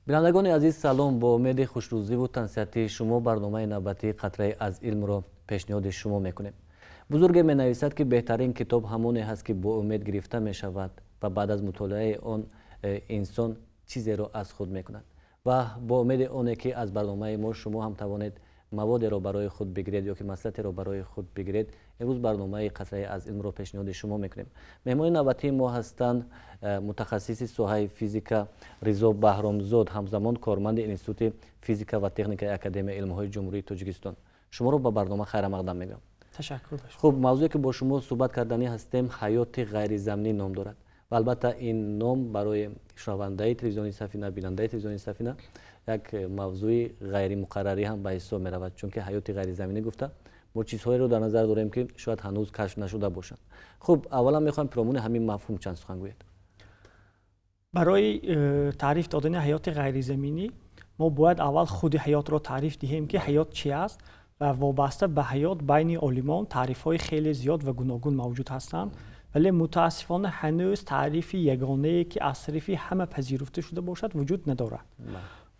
Бинандагони азиз, салом. Бо умеди хушрӯзиву тансиҳатии шумо барномаи навбатии «Қатраи аз илмро» пешниҳоди шумо мекунем. Бузурге менависад, ки беҳтарин китоб ҳамоне ҳаст, ки бо умед гирифта мешавад ва баъд аз мутолиаи он инсон чизеро аз худ мекунад. Ва бо умеди оне, ки аз барномаи мо шумо ҳам тавонед маводеро барои худ бигиред ё ки маслиҳатеро барои худ бигиред, имрӯз барномаи «Қатраи аз илмро» пешниҳоди шумо мекунем. Меҳмони навбатии мо ҳастанд мутахассиси соҳаи физика Ризо Баҳромзод, ҳамзамон корманди Институти физика ва техникаи Академияи илмҳои Ҷумҳурии Тоҷикистон. Шуморо ба барнома хайрамақдам мегӯям. Ташаккур. Хуб, мавзӯе, ки бо шумо суҳбат карданӣ ҳастем, ҳаёти ғайризаминӣ ном дорад ва албатта ин ном барои шунавандаи телевизиони Сафина, бинандаи телевизиони Сафина як мавзӯи ғайримуқаррарӣ ҳам ба ҳисоб меравад, чунки ҳаёти ғайризаминӣ гуфта мо чизҳоеро дар назар дорем, ки шояд ҳанӯз кашф нашуда бошанд. Хуб, аввалан мехоҳам пиромуни ҳамин мафҳум чанд сухан гӯед. Барои таъриф додани ҳаёти ғайризаминӣ мо бояд аввал худи ҳаётро таъриф диҳем, ки ҳаёт чи аст, ва вобаста ба ҳаёт байни олимон таърифҳои хеле зиёд ва гуногун мавҷуд ҳастанд, вале мутаассифона ҳанӯз таърифи ягонае, ки аз тарафи ҳама пазируфта шуда бошад, вуҷуд надорад.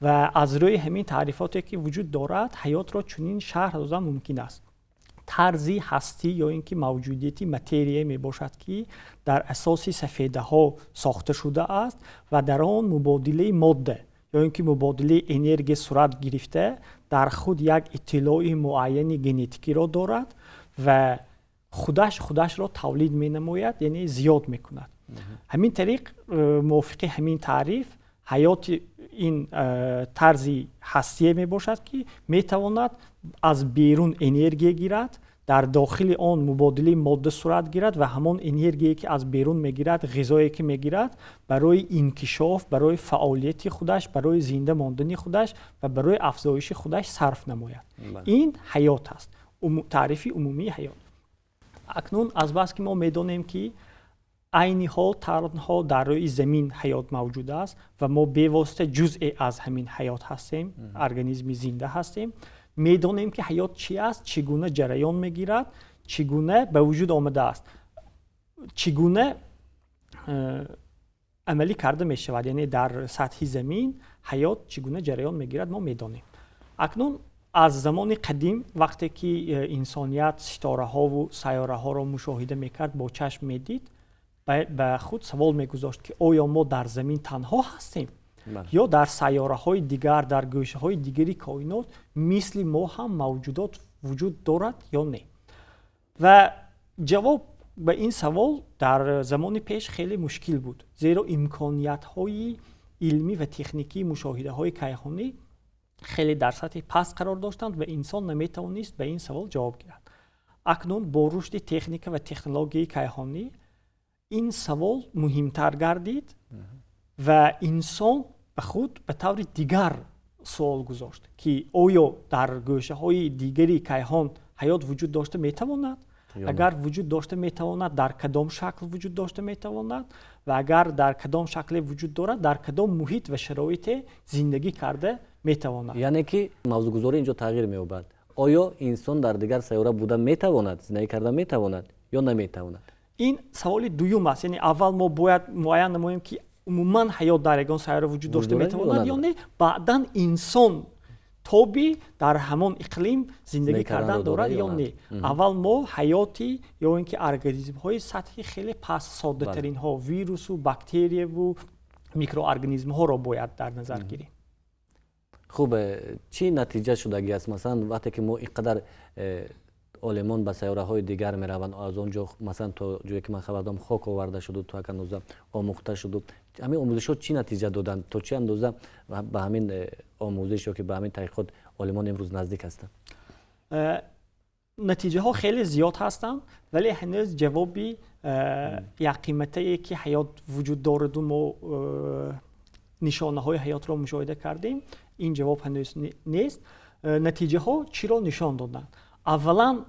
Ва аз рӯи ҳамин таърифоте, ки вуҷуд дорад, ҳаётро чунин шарҳ додан мумкин аст: тарзи ҳастӣ ё ин ки мавҷудияти материя мебошад, ки дар асоси сафедаҳо сохта шудааст ва дар он мубодилаи модда ё ин ки мубодилаи энергия сурат гирифта, дар худ як иттилои муайяни генетикиро дорад ва худаш худашро тавлид менамояд, яъне зиёд мекунад. Ҳамин тариқ, мувофиқи ҳамин таъриф, ҳаёти ин тарзи ҳастие мебошад, ки метавонад аз берун энергия гирад, дар дохили он мубодилаи модда сурат гирад ва ҳамон энергие, ки аз берун мегирад, ғизое, ки мегирад, барои инкишоф, барои фаъолияти худаш, барои зинда мондани худаш ва барои афзоиши худаш сарф намояд. Ин ҳаёт аст, таърифи умумии ҳаёт. Акнун азбаски мо медонем, ки айни ҳол танҳо дар рӯи замин ҳаёт мавҷуд аст ва мо бевосита ҷузъе аз ҳамин ҳаёт ҳастем, организми зинда ҳастем, медонем, ки ҳаёт чи аст, чӣ гуна ҷараён мегирад, чӣ гуна ба вуҷуд омадааст, чӣ гуна амалӣ карда мешавад, яъне дар сатҳи замин ҳаёт чӣ гуна ҷараён мегирад, мо медонем. Акнун аз замони қадим, вақте ки инсоният ситораҳову сайёраҳоро мушоҳида мекард, бо чашм медид, ба худ савол мегузошт, ки оё мо дар замин танҳо ҳастем ё дар сайёраҳои дигар, дар гӯшаҳои дигари коинот мисли мо ҳам мавҷудот вуҷуд дорад ё не. Ва ҷавоб ба ин савол дар замони пеш хеле мушкил буд, зеро имкониятҳои илмӣ ва техникии мушоҳидаҳои кайҳонӣ хеле дар сатҳи паст қарор доштанд ва инсон наметавонист ба ин савол ҷавоб гирад. Акнун бо рушди техника ва технологияи кайҳонӣ ин савол муҳимтар гардид ва инсон ба худ ба таври дигар суол гузошт, ки оё дар гӯшаҳои дигари кайҳон ҳаёт вуҷуд дошта метавонад, агар вуҷуд дошта метавонад, дар кадом шакл вуҷуд дошта метавонад ва агар дар кадом шакле вуҷуд дорад, дар кадом муҳит ва шароите зиндагӣ карда метавонад. Яъне ки мавзӯъгузорӣ инҷо тағйир меёбад: оё инсон дар дигар сайёра буда метавонад, зиндагӣ карда метавонад ё наметавонад? Ин саволи дуюм аст. Яъне аввал мо бояд муайян намоем, ки умуман ҳаёт дар ягон сайёра вуҷуд дошта метавонад ё не, баъдан инсон тоби дар ҳамон иқлим зиндагӣ кардан дорад ё не. Аввал мо ҳаёти ё ин ки организмҳои сатҳи хеле паст, соддатаринҳо, вирусу бактерияву микроорганизмҳоро бояд дар назар гирем. Хуб, чӣ натиҷа шудагӣ аст? Масалан, вақте ки мо ин қадар олимон ба сайёраҳои дигар мераванд, аз он ҷо, масалан, то ҷое ки ман хабар дорам, хок оварда шуду то як андоза омӯхта шуду, ҳамин омӯзишҳо чӣ натиҷа доданд? То чӣ андоза ба ҳамин омӯзиш ё ки ба ҳамин таҳқиқот олимон имрӯз наздик ҳастанд? Натиҷаҳо хеле зиёд ҳастанд, вале ҳанӯз ҷавоби якқиматае, ки ҳаёт вуҷуд дораду мо нишонаҳои ҳаётро мушоҳида кардем, ин ҷавоб ҳанӯз нест. Натиҷаҳо чиро нишон доданд? Аввалан,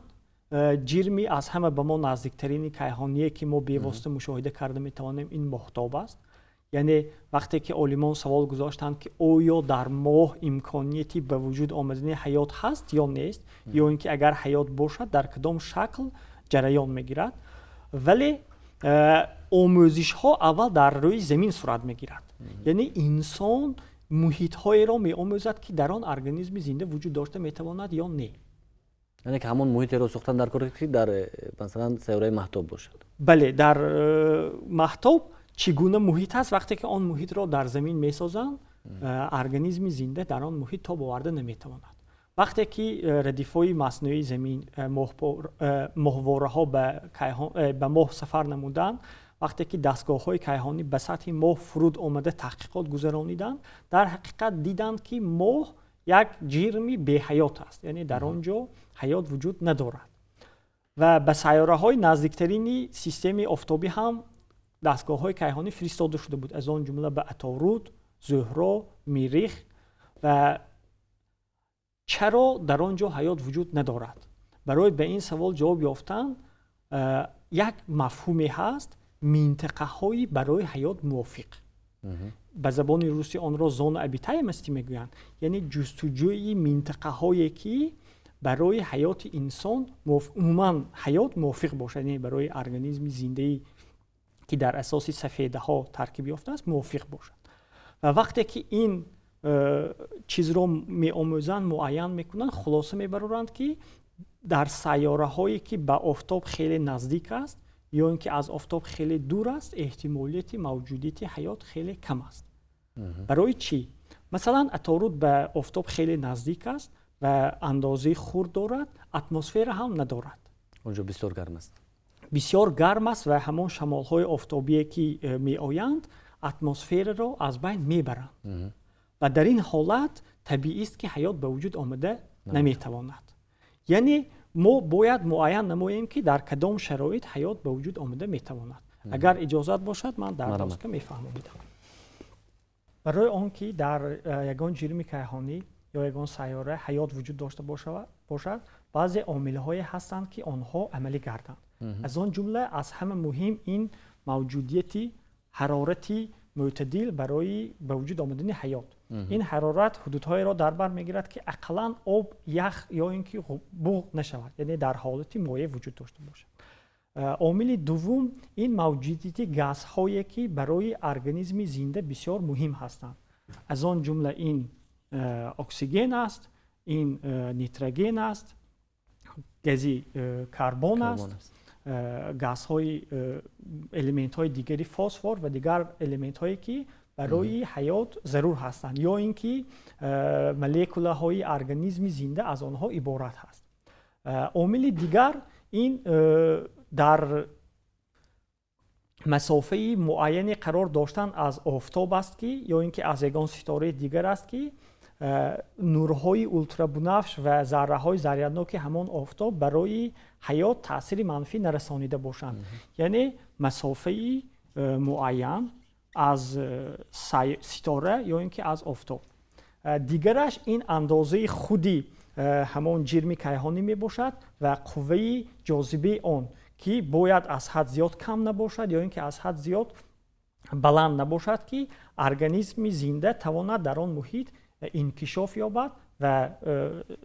ҷирми аз ҳама ба мо наздиктарини кайҳоние, ки мо бевосита мушоҳида карда метавонем, ин моҳтоб аст. Яъне вақте ки олимон савол гузоштанд, ки оё дар моҳ имконияти ба вуҷуд омадани ҳаёт ҳаст ё нест, ё ин ки агар ҳаёт бошад, дар кадом шакл ҷараён мегирад, вале омӯзишҳо аввал дар рӯи замин сурат мегирад, яъне инсон Муҳитҳоеро меомӯзад, ки дар он организми зинда вуҷуд дошта метавонад ё не. Яъне ки ҳамон муҳитеро сохтан дар кор, ки дар, масалан, сайёраи Маҳтоб бошад. Бале, дар Маҳтоб чӣ гуна муҳит аст. Вақте ки он муҳитро дар Замин месозанд, организми зинда дар он муҳит тоб оварда наметавонад. Вақте ки радифҳои маснӯии Замин, моҳвораҳо ба Моҳ сафар намуданд, вақте ки дастгоҳҳои кайҳонӣ ба сатҳи Моҳ фуруд омада таҳқиқот гузарониданд, дар ҳақиқат диданд, ки Моҳ як ҷирми беҳаёт аст, яъне дар он ҷо ҳаёт вуҷуд надорад. Ва ба сайёраҳои наздиктарини системаи офтобӣ ҳам дастгоҳҳои кайҳонӣ фиристода шуда буд, аз он ҷумла ба Аторуд, Зуҳро, Миррих. Ва чаро дар он ҷо ҳаёт вуҷуд надорад? Барои ба ин савол ҷавоб ёфтан як мафҳуме ҳаст: минтақаҳои барои ҳаёт мувофиқ. Ба забони русӣ онро зона обитаемости мегӯянд, яъне ҷустуҷӯи минтақаҳое, ки барои ҳаёти инсон, умуман ҳаёт мувофиқ бошад, яъне барои организми зиндаи, ки дар асоси сафедаҳо таркиб ёфтааст, мувофиқ бошад. Ва вақте ки ин чизро меомӯзанд, муайян мекунанд, хулоса мебароранд, ки дар сайёраҳое, ки ба офтоб хеле наздик аст ё ин ки аз офтоб хеле дур аст, эҳтимолияти мавҷудияти ҳаёт хеле кам аст. Барои чӣ? Масалан, Аторуд ба офтоб хеле наздик аст ва андозаи хурд дорад, атмосфера ҳам надорад. Онҷо бисёр гарм аст. Бисёр гарм аст ва ҳамон шамолҳои офтобие, ки меоянд, атмосфераро аз байн мебаранд ва дар ин ҳолат табиист, ки ҳаёт ба вуҷуд омада наметавонад. Яъне мо бояд муайян намоем, ки дар кадом шароит ҳаёт ба вуҷуд омада метавонад. Агар иҷозат бошад, ман дар доска мефаҳмонидам. Барои он ки дар ягон ҷирми кайҳонӣ ё ягон сайёра ҳаёт вуҷуд дошта бошад, баъзе омилҳое ҳастанд, ки онҳо амалӣ гарданд. Аз он ҷумла аз ҳама муҳим ин мавҷудияти ҳарорати мӯътадил барои ба вуҷуд омадани ҳаёт. Ин ҳарорат ҳудудҳоеро дар бар мегирад, ки ақаллан об ях ё ин ки буғ нашавад, яъне дар ҳолати моеъ вуҷуд дошта бошад. Омили дуввум ин мавҷудияти газҳое, ки барои организми зинда бисёр муҳим ҳастанд. Аз он ҷумла ин оксиген аст, ин нитроген аст, гази карбон аст, газҳои элементҳои дигари фосфор ва дигар элементҳое, ки барои ҳаёт зарур ҳастанд ё ин ки молекулаҳои организми зинда аз онҳо иборат ҳаст. Омили дигар ин дар масофаи муайяне қарор доштан аз офтоб аст, ки ё ин ки аз ягон ситораи дигар аст, ки нурҳои ултрабунафш ва зарраҳои зарядноки ҳамон офтоб барои ҳаёт таъсири манфӣ нарасонида бошанд, яъне масофаи муайян аз ситора ё ин ки аз офтоб. Дигараш ин андозаи худи ҳамон ҷирми кайҳонӣ мебошад ва қувваи ҷозибаи он, ки бояд аз ҳад зиёд кам набошад ё ин ки аз ҳад зиёд баланд набошад, ки организми зинда тавонад дар он муҳит инкишоф ёбад ва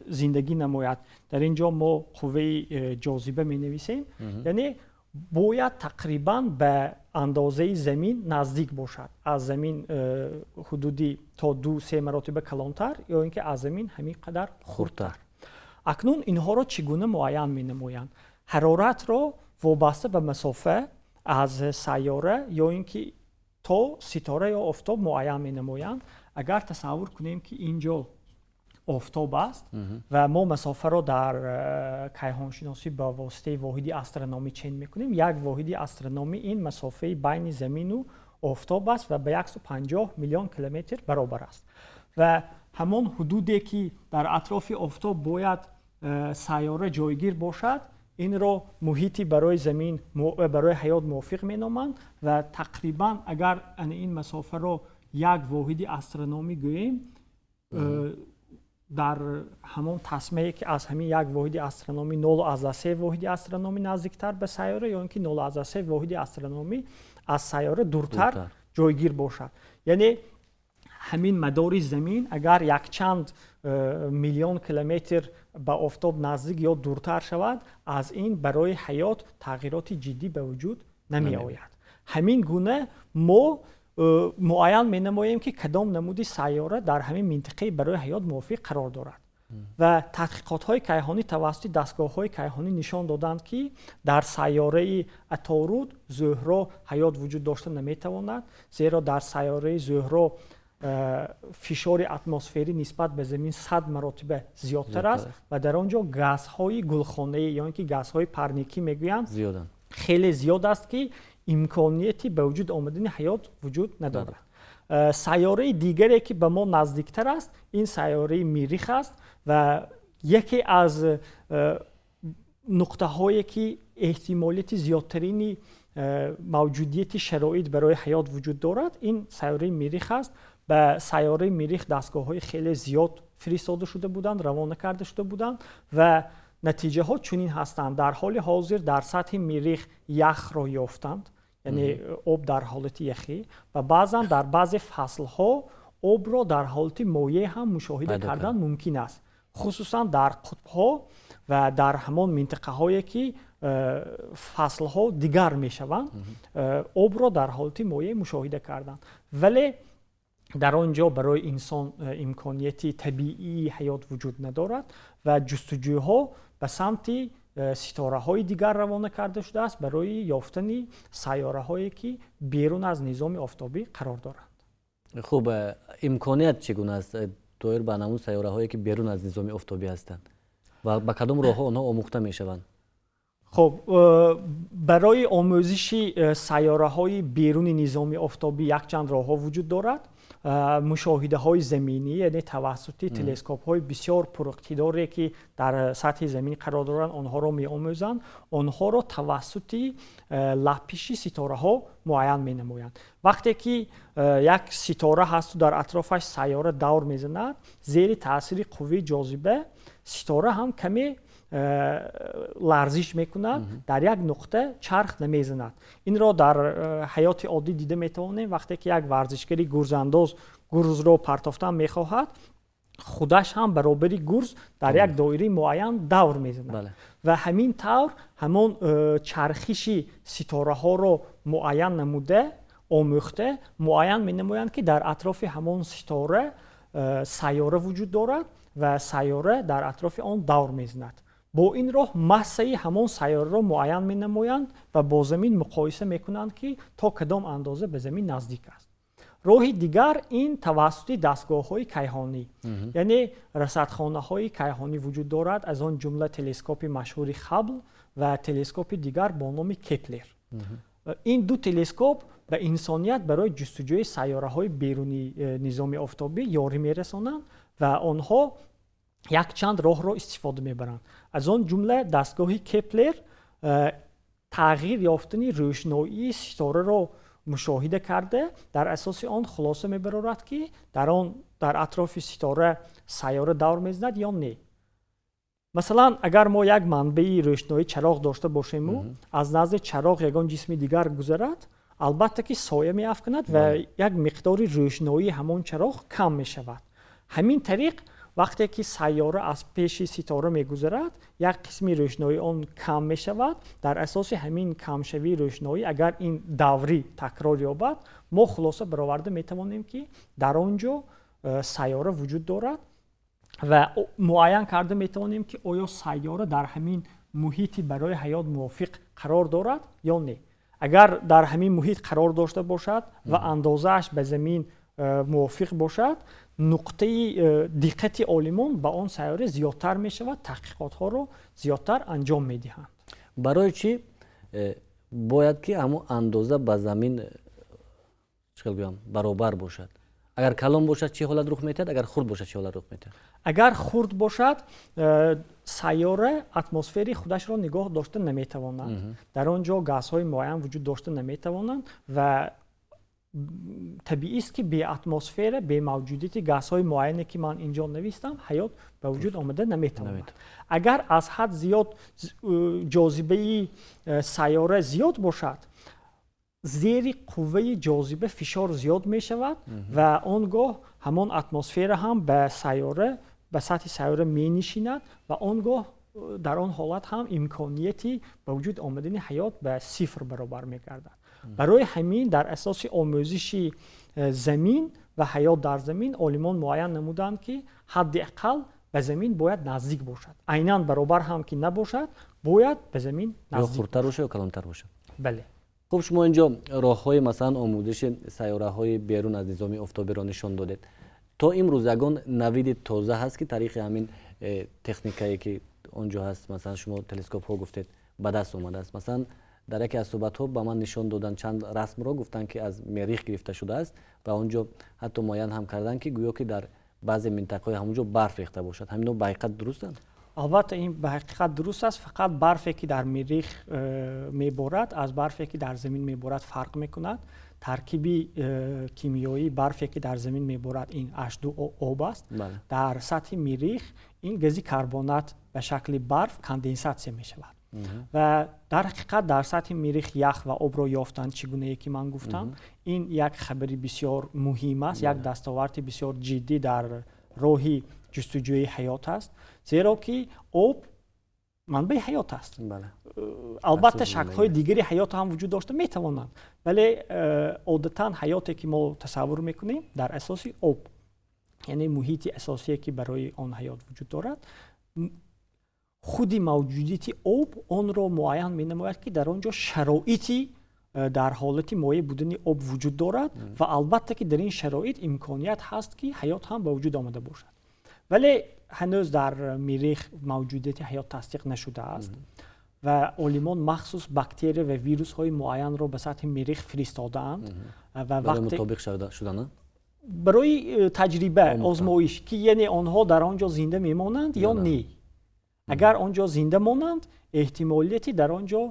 зиндагӣ намояд. Дар ин ҷо мо қувваи ҷозиба менависем, яъне бояд тақрибан ба андозаи Замин наздик бошад, аз Замин ҳудуди то 2-3 маротиба калонтар ё ин ки аз Замин ҳамин қадар хурдтар. Акнун инҳоро чӣ гуна муайян менамоянд? Ҳароратро вобаста ба масофа аз сайёра ё ин ки то ситора ё офтоб муайян менамоянд. Агар тасаввур кунем, ки ин ҷо офтоб аст ва мо масофаро дар кайҳоншиносӣ ба воситаи воҳиди астрономӣ чен мекунем, як воҳиди астрономӣ ин масофаи байни Замину офтоб аст ва ба 150 миллион километр баробар аст. Ва ҳамон ҳудуде, ки дар атрофи офтоб бояд сайёра ҷойгир бошад, инро муҳити барои Замин, барои ҳаёт мувофиқ меноманд. Ва тақрибан агар ин масофаро як воҳиди астрономӣ гӯем, дар ҳамон тасмае, ки аз ҳамин як воҳиди астрономӣ 0,3 воҳиди астрономӣ наздиктар ба сайёра ё ин ки 0,3 воҳиди астрономӣ аз сайёра дуртар ҷойгир бошад. Яъне ҳамин мадори Замин агар якчанд миллион километр ба офтоб наздик ё дуртар шавад, аз ин барои ҳаёт тағйироти ҷиддӣ ба вуҷуд намеояд. Ҳамин гуна мо Муайян менамоем, ки кадом намуди сайёра дар ҳамин минтақаи барои ҳаёт мувофиқ қарор дорад. Ва таҳқиқотҳои кайҳонӣ тавассути дастгоҳҳои кайҳонӣ нишон доданд, ки дар сайёраи Аторуд, Зуҳро ҳаёт вуҷуд дошта наметавонад, зеро дар сайёраи Зуҳро фишори атмосферӣ нисбат ба Замин 100 маротиба зиёдтар аст ва дар он ҷо газҳои гулхонаӣ ё ин ки газҳои парникӣ мегӯянд хеле зиёд аст, ки имконияти ба вуҷуд омадани ҳаёт вуҷуд надорад. Сайёраи дигаре, ки ба мо наздиктар аст, ин сайёраи Миррих аст ва яке аз нуқтаҳое, ки эҳтимолияти зиёдтарини мавҷудияти шароит барои ҳаёт вуҷуд дорад, ин сайёраи Миррих аст. Ба сайёраи Миррих дастгоҳҳои хеле зиёд фиристода шуда буданд, равона карда шуда буданд ва натиҷаҳо чунин ҳастанд. Дар ҳоли ҳозир дар сатҳи Миррих яхро ёфтанд, яъне об дар ҳолати яхӣ, ва баъзан дар баъзе фаслҳо обро дар ҳолати моеъ ҳам мушоҳида кардан мумкин аст, хусусан дар қутбҳо ва дар ҳамон минтақаҳое, ки фаслҳо дигар мешаванд, обро дар ҳолати моеъ мушоҳида карданд. Вале дар он ҷо барои инсон имконияти табиии ҳаёт вуҷуд надорад ва ҷустуҷӯҳо ба самти ситораҳои дигар равона карда шудааст барои ёфтани сайёраҳое, ки берун аз низоми офтобӣ қарор доранд. Хуб, имконият чӣ гуна аст доир ба ҳамун сайёраҳое, ки берун аз низоми офтобӣ ҳастанд, ва ба кадом роҳҳо онҳо омӯхта мешаванд? Хуб, барои омӯзиши сайёраҳои беруни низоми офтобӣ якчанд роҳҳо вуҷуд дорад. Мушоҳидаҳои заминӣ, яъне тавассути телескопҳои бисёр пуриқтидоре, ки дар сатҳи замин қарор доранд, онҳоро меомӯзанд. Онҳоро тавассути лаппиши ситораҳо муайян менамоянд. Вақте ки як ситора ҳасту дар атрофаш сайёра давр мезанад, зери таъсири қувваи ҷозиба ситора ҳам каме ларзиш мекунад, дар як нуқта чарх намезанад. Инро дар ҳаёти оддӣ дида метавонем. Вақте ки як варзишгари гурзандоз гурзро партофтан мехоҳад, худаш ҳам баробари гурз дар як доираи муайян давр мезанад. Ва ҳамин тавр ҳамон чархиши ситораҳоро муайян намуда, омӯхта, муайян менамоянд, ки дар атрофи ҳамон ситора сайёра вуҷуд дорад ва сайёра дар атрофи он давр мезанад. Бо ин роҳ массаи ҳамон сайёраро муайян менамоянд ва бо Замин муқоиса мекунанд, ки то кадом андоза ба Замин наздик аст. Роҳи дигар ин тавассути дастгоҳҳои кайҳонӣ, яъне расадхонаҳои кайҳонӣ вуҷуд дорад, аз он ҷумла телескопи машҳури Хабл ва телескопи дигар бо номи Кеплер. Ин ду телескоп ба инсоният барои ҷустуҷӯи сайёраҳои беруни низоми офтобӣ ёрӣ мерасонанд ва онҳо якчанд роҳро истифода мебаранд. Аз он ҷумла дастгоҳи Кеплер тағйир ёфтани рӯшноии ситораро мушоҳида карда, дар асоси он хулоса мебарорад, ки дар атрофи ситора сайёра давр мезанад ё не. Масалан, агар мо як манбаи рӯшноӣ, чароғ дошта бошему, аз назди чароғ ягон ҷисми дигар гузарад, албатта ки соя меафканад ва як миқдори рӯшноии ҳамон чароғ кам мешавад. Ҳамин тариқ, вақте ки сайёра аз пеши ситора мегузарад, як қисми рӯшноии он кам мешавад. Дар асоси ҳамин камшавии рӯшноӣ, агар ин даврӣ такрор ёбад, мо хулоса бароварда метавонем, ки дар он ҷо сайёра вуҷуд дорад ва муайян карда метавонем, ки оё сайёра дар ҳамин муҳити барои ҳаёт мувофиқ қарор дорад ё не. Агар дар ҳамин муҳит қарор дошта бошад ва андозааш ба Замин мувофиқ бошад, нуқтаи диққати олимон ба он сайёра зиёдтар мешавад, таҳқиқотҳоро зиёдтар анҷом медиҳанд. Барои чӣ бояд ки ҳамон андоза ба Замин, чӣ хел гӯям, баробар бошад? Агар калон бошад, чӣ ҳолат рух медиҳад? Агар хурд бошад, чӣ ҳолат рух медиҳад? Агар хурд бошад, сайёра атмосфери худашро нигоҳ дошта наметавонад, дар он ҷо газҳои муайян вуҷуд дошта наметавонанд ва табиист, ки бе атмосфера, бе мавҷудияти газҳои муайяне, ки ман инҷо навистам, ҳаёт ба вуҷуд омада наметавонад. Агар аз ҳад зиёд ҷозибаи сайёра зиёд бошад, зери қувваи ҷозиба фишор зиёд мешавад ва он гоҳ ҳамон атмосфера ҳам ба сатҳи сайёра менишинад ва он гоҳ дар он ҳолат ҳам имконияти ба вуҷуд омадани ҳаёт ба сифр баробар мегардад. Барои ҳамин дар асоси омӯзиши замин ва ҳаёт дар замин олимон муайян намуданд, ки ҳадди ақал ба замин бояд наздик бошад. Айнан баробар ҳам ки набошад, бояд ба замин наздик ё хурдтар бошад ё калонтар бошад. Бале. Хуб, шумо инҷо роҳҳои масалан омӯзиши сайёраҳои берун аз низоми офтобиро нишон додед. То имрӯз ягон навиди тоза ҳаст, ки тариқи ҳамин техникае ки он ҷо ҳаст, масалан шумо телескопҳо гуфтед, ба даст омадааст? Масалан дар яке аз суҳбатҳо ба ман нишон доданд чанд расмро, гуфтанд, ки аз Мерих гирифта шудааст ва он ҷо ҳатто муайян ҳам карданд, ки гӯё ки дар баъзе минтақаҳои ҳамон ҷо барф рехта бошад. Ҳамино ба ҳақиқат дурустанд? Албатта, ин ба ҳақиқат дуруст аст. Фақат барфе ки дар Мерих меборад, аз барфе ки дар замин меборад, фарқ мекунад. Таркиби кимиёии барфе ки дар замин меборад, ин H2O, об аст. Дар сатҳи Мерих ин гази карбонат ба шакли барф конденсатсия мешавад. Ва дар ҳақиқат дар сатҳи Мерих ях ва обро ёфтанд, чӣ гунае ки ман гуфтам, ин як хабари бисёр муҳим аст, як дастоварди бисёр ҷиддӣ дар роҳи ҷустуҷӯи ҳаёт аст, зеро ки об манбаи ҳаёт аст. Албатта, шаклҳои дигари ҳаёт ҳам вуҷуд дошта метавонанд, вале одатан ҳаёте ки мо тасаввур мекунем, дар асоси об, яъне муҳити асосие ки барои он ҳаёт вуҷуд дорад, худи мавҷудияти об онро муайян менамояд, ки дар он ҷо шароити дар ҳолати моеъ будани об вуҷуд дорад ва албатта ки дар ин шароит имконият ҳаст, ки ҳаёт ҳам ба вуҷуд омада бошад. Вале ҳанӯз дар Мерих мавҷудияти ҳаёт тасдиқ нашудааст ва олимон махсус бактерия ва вирусҳои муайянро ба сатҳи Мерих фиристодаанд ва мутобиқ шудана. Барои таҷриба, озмоиш, ки яъне онҳо дар он ҷо зинда мемонанд ё не. Агар он ҷо зинда монанд, эҳтимолияти дар он ҷо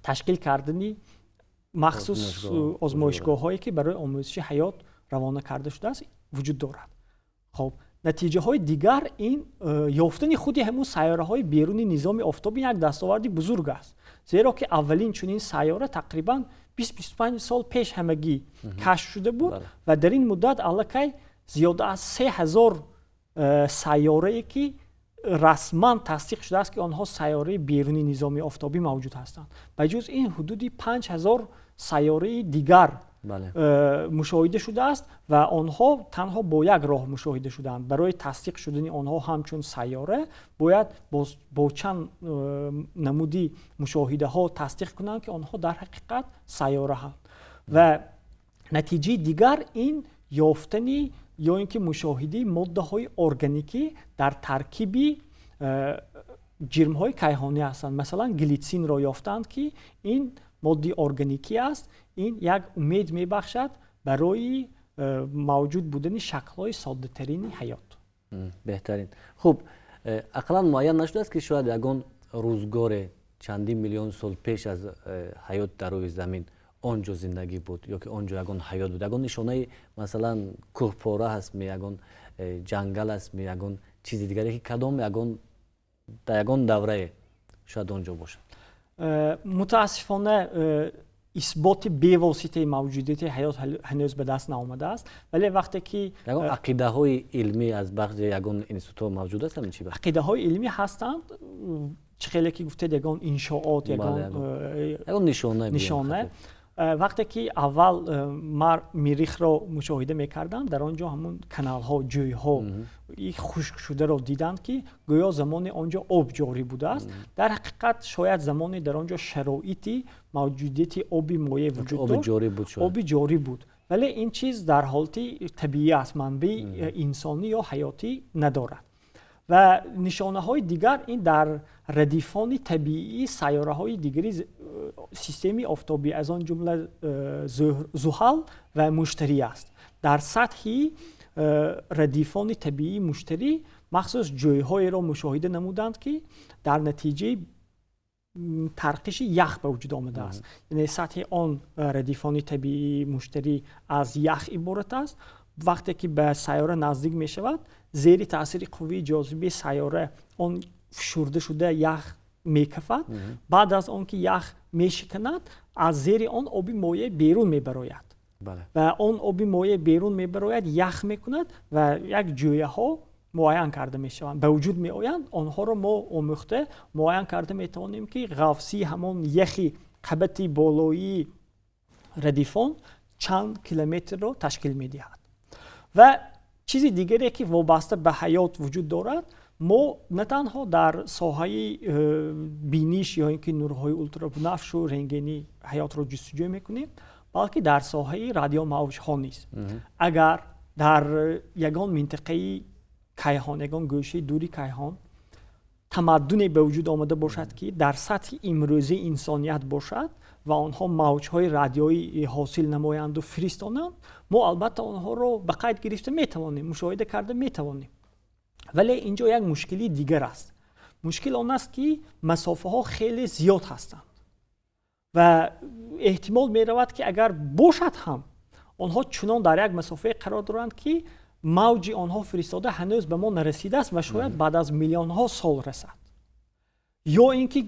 ташкил кардани махсус озмоишгоҳҳое ки барои омӯзиши ҳаёт равона карда шудааст, вуҷуд дорад. Хоб, натиҷаҳои дигар ин ёфтани худи ҳамун сайёраҳои беруни низоми офтобӣ як дастоварди бузург аст, зеро ки аввалин чунин сайёра тақрибан 20-25 сол пеш ҳамагӣ кашф шуда буд ва дар ин муддат аллакай зиёда аз 3000 сайёрае ки расман тасдиқ шудааст, ки онҳо сайёраи беруни низоми офтобӣ мавҷуд ҳастанд. Ба ҷуз ин, ҳудуди 5000 сайёраи дигар мушоҳида шудааст ва онҳо танҳо бо як роҳ мушоҳида шудаанд. Барои тасдиқ шудани онҳо ҳамчун сайёра бояд бо чанд намуди мушоҳидаҳо тасдиқ кунанд, ки онҳо дар ҳақиқат сайёраанд. Ва натиҷаи дигар ин ёфтани ё ин ки мушоҳидаи моддаҳои органикӣ дар таркиби ҷирмҳои кайҳонӣ ҳастанд. Масалан, глитсинро ёфтанд, ки ин моддаи органикӣ аст. Ин як умед мебахшад барои мавҷуд будани шаклҳои соддатарини ҳаёт. Беҳтарин. Хуб, ақаллан муайян нашудааст, ки шояд ягон рӯзгоре чандин миллион сол пеш аз ҳаёт дар рӯи замин он ҷо зиндагӣ буд ё ки он ҷо ягон ҳаёт буд? Ягон нишонаи, масалан, кӯҳпора ҳаст ми, ягон ҷангал аст ми, ягон чизи дигаре, ки кадом ягон дар ягон даврае шояд он ҷо бошад? Мутаассифона, исботи бевоситаи мавҷудияти ҳаёт ҳанӯз ба даст наомадааст, вале вақте ки Ягон ақидаҳои илмӣ аз баъзе ягон институтҳо мавҷуд аст ҳамин чи? Ақидаҳои илмӣ ҳастанд. Чӣ хеле ки гуфтед, ягон иншоот, ягон нишона. Нишона. Вақте ки аввал Мирихро мушоҳида мекарданд, дар он ҷо ҳамун каналҳо, ҷӯйҳо хушкшударо диданд, ки гӯё замоне он ҷо об ҷорӣ будааст. Дар ҳақиқат, шояд замоне дар он ҷо шароити мавҷудияти оби моеъ вуҷуд дошт, оби ҷорӣ буд, вале ин чиз дар ҳолати табиӣ аст, манбаи инсонӣ ё ҳаётӣ надорад. Ва нишонаҳои дигар ин дар радифони табиии сайёраҳои дигари системаи офтобӣ, аз он ҷумла Зуҳал ва Муштарӣ аст. Дар сатҳи радифони табиии Муштарӣ махсус ҷойҳоеро мушоҳида намуданд, ки дар натиҷаи тарқиши ях ба вуҷуд омадааст. Яъне сатҳи он радифони табиии Муштарӣ аз ях иборат аст. Вақте ки ба сайёра наздик мешавад, зери таъсири қувваи ҷозибаи сайёра он фишурда шуда ях мекафад. Баъд аз он ки ях мешиканад, аз зери он оби моеъ берун мебарояд ва он оби моеъ берун мебарояд, ях мекунад ва як ҷӯяҳо муайян карда мешаванд, ба вуҷуд меоянд. Онҳоро мо омӯхта, муайян карда метавонем, ки ғафсии ҳамон яхи Қабати болоии радифон чанд километрро ташкил медиҳад. Ва чизи дигаре, ки вобаста ба ҳаёт вуҷуд дорад, мо на танҳо дар соҳаи биниш ё ин ки нурҳои ултрабунафшу рентгенӣ ҳаётро ҷустуҷӯ мекунем, балки дар соҳаи радиомавҷҳо низ. Агар дар ягон минтақаи кайҳон, ягон гӯшаи дури кайҳон тамаддуне ба вуҷуд омада бошад, ки дар сатҳи имрӯзии инсоният бошад ва онҳо мавҷҳои радиоӣ ҳосил намоянду фиристонанд, мо албатта онҳоро ба қайд гирифта метавонем, мушоҳида карда метавонем. Вале инҷо як мушкили дигар аст. Мушкил он аст, ки масофаҳо хеле зиёд ҳастанд ва эҳтимол меравад, ки агар бошад ҳам, онҳо чунон дар як масофае қарор доранд, ки мавҷи онҳо фиристода ҳанӯз ба мо нарасидааст ва шояд баъд аз миллионҳо сол расад, ё ин ки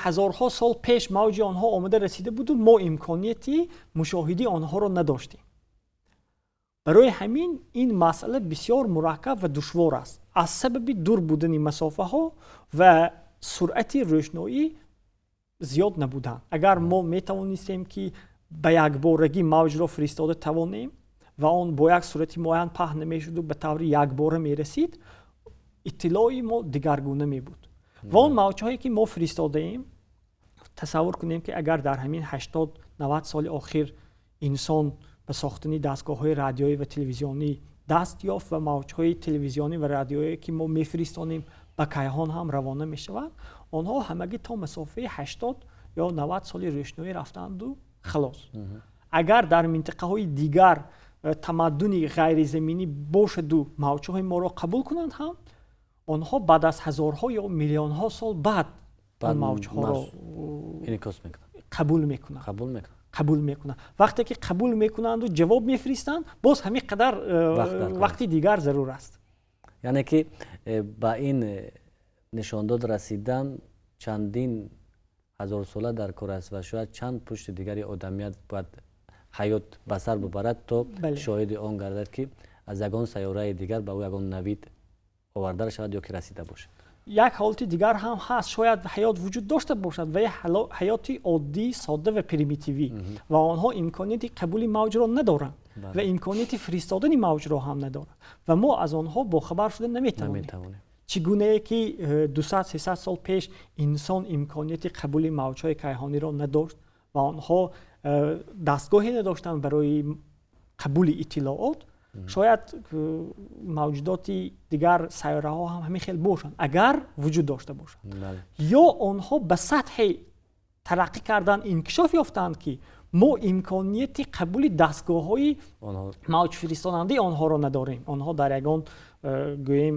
ҳазорҳо сол пеш мавҷи онҳо омада расида буду мо имконияти мушоҳидаи онҳоро надоштем. Барои ҳамин ин масъала бисёр мураккаб ва душвор аст аз сабаби дур будани масофаҳо ва суръати рӯшноӣ зиёд набудан. Агар мо метавонистем, ки ба якборагӣ мавҷро фиристода тавонем ва он бо як суръати муайян паҳн намешуду ба таври якбора мерасид, иттилои мо дигаргуна мебуд. Ва он мавҷҳое, ки мо фиристодаем, тасаввур кунем, ки агар дар ҳамин 80-90 соли охир инсон ба сохтани дастгоҳҳои радиоӣ ва телевизионӣ даст ёфт ва мавҷҳои телевизионӣ ва радиоие, ки мо мефиристонем, ба кайҳон ҳам равона мешаванд, онҳо ҳамагӣ то масофаи 80 ё 90 соли рӯшноӣ рафтанду халос. Агар дар минтақаҳои дигар тамаддуни ғайризаминӣ бошаду мавҷҳои моро қабул кунанд ҳам, онҳо баъд аз ҳазорҳо ё миллионҳо сол баъд он мавҷҳоро қабул мекунанд. Қабул мекунанд. Вақте ки қабул мекунанду ҷавоб мефиристанд, боз ҳамин қадар вақти дигар зарур аст. Яъне ки ба ин нишондод расидан чандин ҳазорсола дар кор аст ва шояд чанд пушти дигари одамият бояд ҳаёт ба сар бубарад, то шоҳиди он гардад, ки аз ягон сайёраи дигар ба ӯ ягон навид оварда шавад ё ки расида бошад. Як ҳолати дигар ҳам ҳаст. Шояд ҳаёт вуҷуд дошта бошад ва ҳаёти оддӣ, содда ва примитивӣ ва онҳо имконияти қабули мавҷро надоранд ва имконияти фиристодани мавҷро ҳам надоранд ва мо аз онҳо бохабар шуда наметавонем. Чӣ гунае ки 200-300 сол пеш инсон имконияти қабули мавҷҳои кайҳониро надошт ва онҳо дастгоҳе надоштанд барои қабули иттилоот, шояд мавҷудоти дигар сайёраҳо ҳам ҳамин хел бошанд, агар вуҷуд дошта бошанд, ё онҳо ба сатҳе тараққӣ кардан, инкишоф ёфтаанд, ки мо имконияти қабули дастгоҳҳои мавҷфиристонандаи онҳоро надорем. Онҳо дар ягон гӯем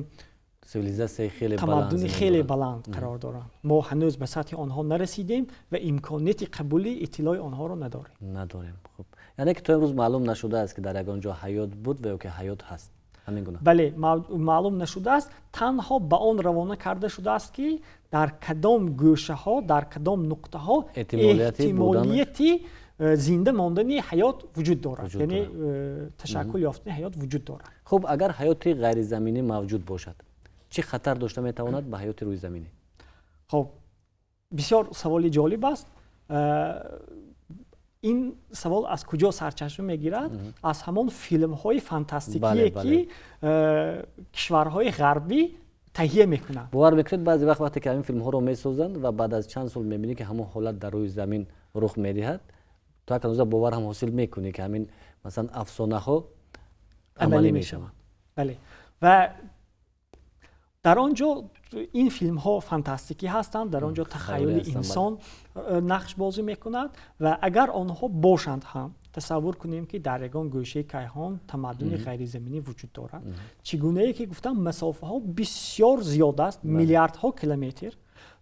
тамаддуни хеле баланд қарор доранд, мо ҳанӯз ба сатҳи онҳо нарасидем ва имконияти қабули иттилои онҳоро надорем. Надорем. Хуб, яъне ки то имрӯз маълум нашудааст, ки дар ягон ҷо ҳаёт буд ва ё ки ҳаёт ҳаст, ҳамин гуна? Бале, маълум нашудааст. Танҳо ба он равона карда шудааст, ки дар кадом гӯшаҳо, дар кадом нуқтаҳо эҳтимолияти зинда мондани ҳаёт вуҷуд дорад, яъне ташаккул ёфтани ҳаёт вуҷуд дорад. Хуб, агар ҳаёти ғайризаминӣ мавҷуд бошад, чӣ хатар дошта метавонад ба ҳаёти рӯизаминӣ? Хуб, бисёр саволи ҷолиб аст. Ин савол аз куҷо сарчашма мегирад? Аз ҳамон филмҳои фантастикие, ки кишварҳои ғарбӣ таҳия мекунанд. Бовар мекунед, баъзе вақт, вақте ки ҳамин филмҳоро месозанд ва баъд аз чанд сол мебинӣ, ки ҳамон ҳолат дар рӯи замин рух медиҳад, то як андоза бовар ҳам ҳосил мекунӣ, ки ҳамин, масалан, афсонаҳо амалӣ мешаванд. Бале, ва дар он ҷо ин филмҳо фантастикӣ ҳастанд, дар он ҷо тахайюли инсон нақш бозӣ мекунад. Ва агар онҳо бошанд ҳам, тасаввур кунем, ки дар ягон гӯшаи кайҳон тамаддуни ғайризаминӣ вуҷуд дорад. Чӣ гунае ки гуфтам, масофаҳо бисёр зиёд аст, миллиардҳо километр,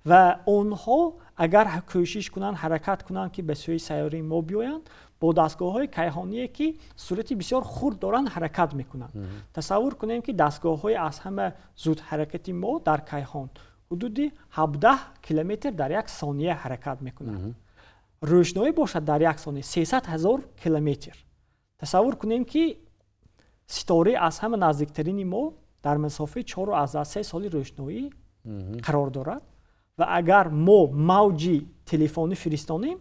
ва онҳо агар кӯшиш кунанд, ҳаракат кунанд, ки ба сӯи сайёраи мо биёянд, бо дастгоҳҳои кайҳоние, ки суръати бисёр хурд доранд, ҳаракат мекунанд. Тасаввур кунем, ки дастгоҳҳои аз ҳама зудҳаракати мо дар кайҳон ҳудуди 17 километр дар як сония ҳаракат мекунад, рӯшноӣ бошад дар як сония 300 ҳазор километр. Тасаввур кунем, ки ситораи аз ҳама наздиктарини мо дар масофаи 4,3 соли рӯшноӣ қарор дорад ва агар мо мавҷи телефонӣ фиристонем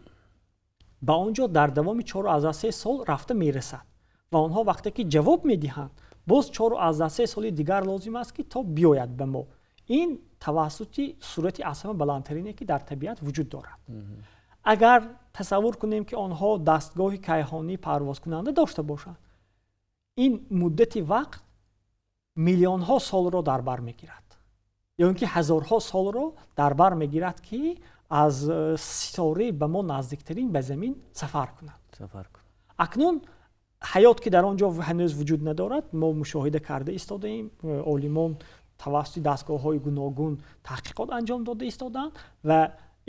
Ба он ҷо дар давоми 4,3 сол рафта мерасад ва онҳо вақте ки ҷавоб медиҳанд, боз 4,3 соли дигар лозим аст, ки то биёяд ба мо. Ин тавассути суръати аз ҳама баландтарине, ки дар табиат вуҷуд дорад. Агар тасаввур кунем, ки онҳо дастгоҳи кайҳонӣ парвозкунанда дошта бошанд, ин муддати вақт миллионҳо солро дар бар мегирад ё ин ки ҳазорҳо солро дар бар мегирад, ки аз ситораи ба мо наздиктарин ба замин сафар кунад. Акнун ҳаёт, ки дар он ҷо ҳанӯз вуҷуд надорад, мо мушоҳида карда истодаем. Олимон тавассути дастгоҳҳои гуногун таҳқиқот анҷом дода истодаанд ва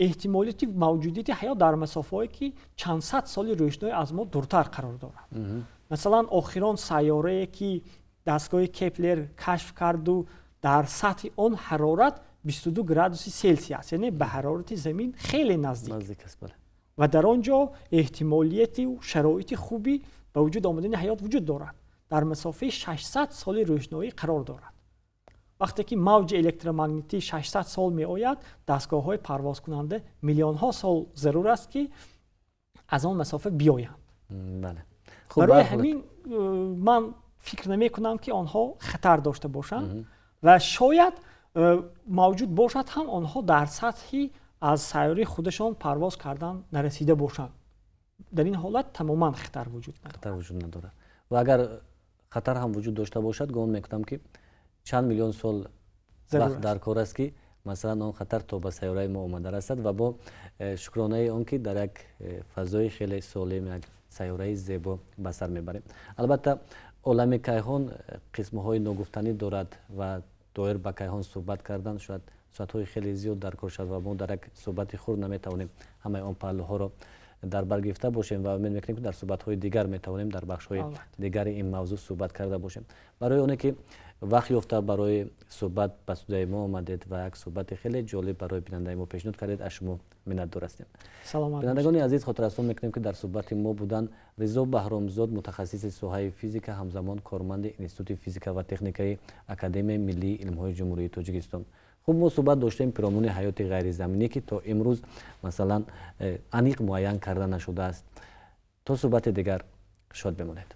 эҳтимолияти мавҷудияти ҳаёт дар масофаҳое, ки чанд сад соли рӯшноӣ аз мо дуртар қарор дорад. Масалан, охирон сайёрае, ки дастгоҳи Кеплер кашф карду, дар сатҳи он ҳарорат 22 градуси Селсий аст, яъне ба ҳарорати замин хеле наздик ва дар он ҷо эҳтимолияти шароити хуби ба вуҷуд омадани ҳаёт вуҷуд дорад, дар масофаи 600 соли рӯшноӣ қарор дорад. Вақте ки мавҷи электромагнитӣ 600 сол меояд, дастгоҳҳои парвозкунанда миллионҳо сол зарур аст, ки аз он масофа биёянд. Барои ҳамин ман фикр намекунам, ки онҳо хатар дошта бошанд ва шояд мавҷуд бошад ҳам, онҳо дар сатҳи аз сайёраи худашон парвоз кардан нарасида бошанд. Дар ин ҳолат тамоман хатар вуҷуд надорад. Хатар вуҷуд надорад ва агар хатар ҳам вуҷуд дошта бошад, гумон мекунам, ки чанд миллион сол вақт дар кор аст, ки масалан он хатар то ба сайёраи мо омада расад. Ва бо шукронаи он, ки дар як фазои хеле солим, як сайёраи зебо ба сар мебарем. Албатта, олами кайҳон қисмҳои ногуфтанӣ дорад ва доир ба кайҳон суҳбат кардан шояд соатҳои хеле зиёд дар кор шавад ва мо дар як суҳбати хурд наметавонем ҳамаи он паҳлӯҳоро дар бар гирифта бошем ва умед мекунем, ки дар суҳбатҳои дигар метавонем дар бахшҳои дигари ин мавзӯъ суҳбат карда бошем. Барои оне ки вақт ёфта барои суҳбат ба студияи мо омадед ва як суҳбати хеле ҷолиб барои бинандаи мо пешниҳод кардед, аз шумо миннатдор ҳастем. Бинандагони азиз, хотиррасон мекунем, ки дар суҳбати мо буданд Ризо Баҳромзод, мутахассиси соҳаи физика, ҳамзамон корманди Институти физика ва техникаи Академияи миллии илмҳои Ҷумҳурии Тоҷикистон. Хуб, мо суҳбат доштем пиромуни ҳаёти ғайризаминӣ, ки то имрӯз масалан аниқ муайян карда нашудааст. То суҳбати дигар шод бимонед.